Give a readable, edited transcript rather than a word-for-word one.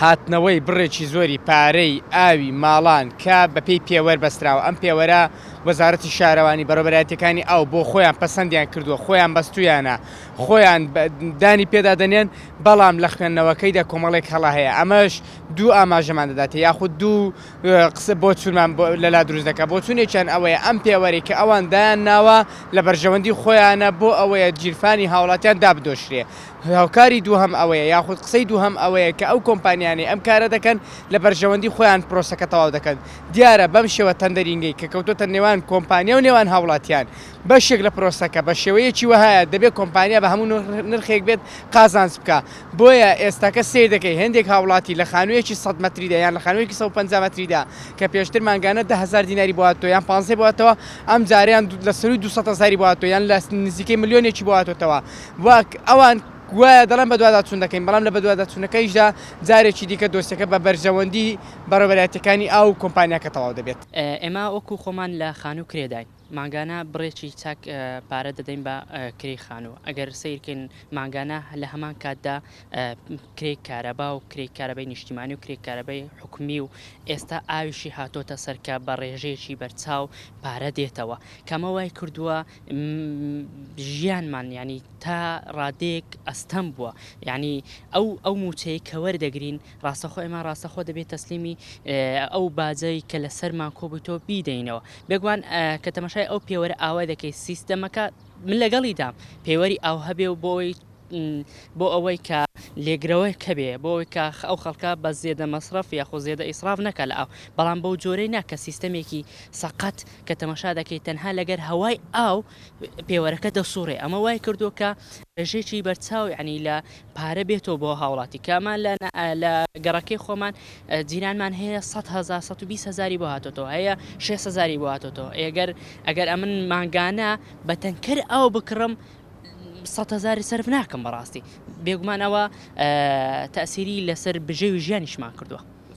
هاتنەوەی بڕێکی زۆری پارەی ئاوی ماڵان کە بەپێی پێوەر بەستراوە، ئەم پێوەرە وەزارەتی شارەوانی، بەڕێوەبەرایەتییەکانی ئاو بۆ خۆیان پەسەندیان کردووە، خۆیان بەستوویانە، خۆیان دانی پێدا دەنێن، بەڵام لە خوێندنەوەکەیدا کۆمەڵێک هەڵە هەیە، ئەمەش دوو ئاماژەمان دەداتێ یاخود دوو قسە بۆچوونمان لەلا دروست دەکات، بۆچوونێکیان ئەوەیە ئەم پێوەرەی کە ئەوان دایان ناوە لە بەرژەوەندی خۆیانە بۆ ئەوەیە گیرفانی هاوڵاتیان دابدۆشرێ، هۆکاری دووهەم ئەوەیە یاخود قسەی دووهەم ئەوەیە کە ئەو کۆمپانیانەی ئەم کارە دەکەن لە بەرژەوەندی خۆیان پرۆسەکە تەواو دەکەن، دیارە بەم شێوە تەندەرینگەی کە کەوتۆتە نێوان کۆمپانیا و نێوان هاوڵاتیان بەشێک لە پرۆسەکە بە شێوەیەکی وەهایە دەبێت کۆمپانیا بە هەموو نرخێک بێت قازانج بکا بۆیە ئێستاکە سەیر دەکەی هێندێک هاوڵاتی لە خانوویەکی 100 مەتریدا یان لە خانوویەکی 150 مەتریدا کە پێشتر مانگانە 10 هەزار دیناری بۆ هاتووە یان 15 بۆ هاتەوە ئەم جارەیان لە سەرووی 200 هەزاری بۆ هاتووە یان لە نزیکەی ملیۆنێکی بۆ هاتۆتەوە وەک ئەوان گوایە دەڵێن بەدواداچوون دەکەین بەڵام لە بەدواداچوونەکەیشدا جارێکی دیکە دۆسیەکە بە بەرژەوەندی بەڕێوەبەرایەتیەکانی ئاو و کۆمپانیاکە تەواو دەبێت. ئێمە وەکو خۆمان لە خانوو کرێداین مانگانە بڕێکی چاک پارە دەدەین بە کرێی خانوو ئەگەر سەیرکەین مانگانە لە هەمان کاتدا کرێی کارەبا و کرێی کارەبای نیشتیمانی و کرێی کارەبای حکومی و ئێستا ئاویشی هاتۆتە سەر کە بە ڕێژەیەکی بەرچاو پارە دێتەوە کەمە وای کردووە ژیانمان یعنی تا ڕادەیەک ئەستەم بووە یعنی ئەو ئەو موچەیە کە وەردەگرین ڕاستەخۆ ئێمە ڕاستەخۆ دەبێت تەسلیمی ئەو باجەی کە لەسەرمان کۆبوویتەوە بیدەینەوە بێگومان کە تەماشای ئەو پێوەرە ئاوا دەکەی سیستەمەکە من لەگەڵیدام پێوەری ئاو هەبێ و بۆ ئەوەی بۆ ئەوەی کە لێگرەوەی کەبێ بۆ ئەوەی کە ئەو خەڵکە بە زێدە مەسرەف یاخۆ زێدە ئیسراف نەکە لە ئاو بەڵام بەو جۆرەی نا کە سیستەمێکی سەقەت کە تەماشا دەکەی تەنها لەگەر هەوای ئاو پێوەرەکە دەسوڕێ ئەمە وای کردووە کە ڕێژەیەکی بەرچاو یعنی لە پارە بێتەوە بۆ هاوڵاتی کە ئەمە لە لە گەڕەکەی خۆمان جیرانمان هەیە 100 هەزار 120 هەزاری بۆ هاتۆتەوە هەیە 6 هەزاری بۆ هاتۆتەوە ئەگەر ئەگەر ئەمن مانگانە بە تەنکەر ئاو بکڕم 100 هەزاری سەرف ناکەم بەڕاستی بێگومان ئەوە تەسیری لەسەر بژێوی ژیانیشمان کردووە.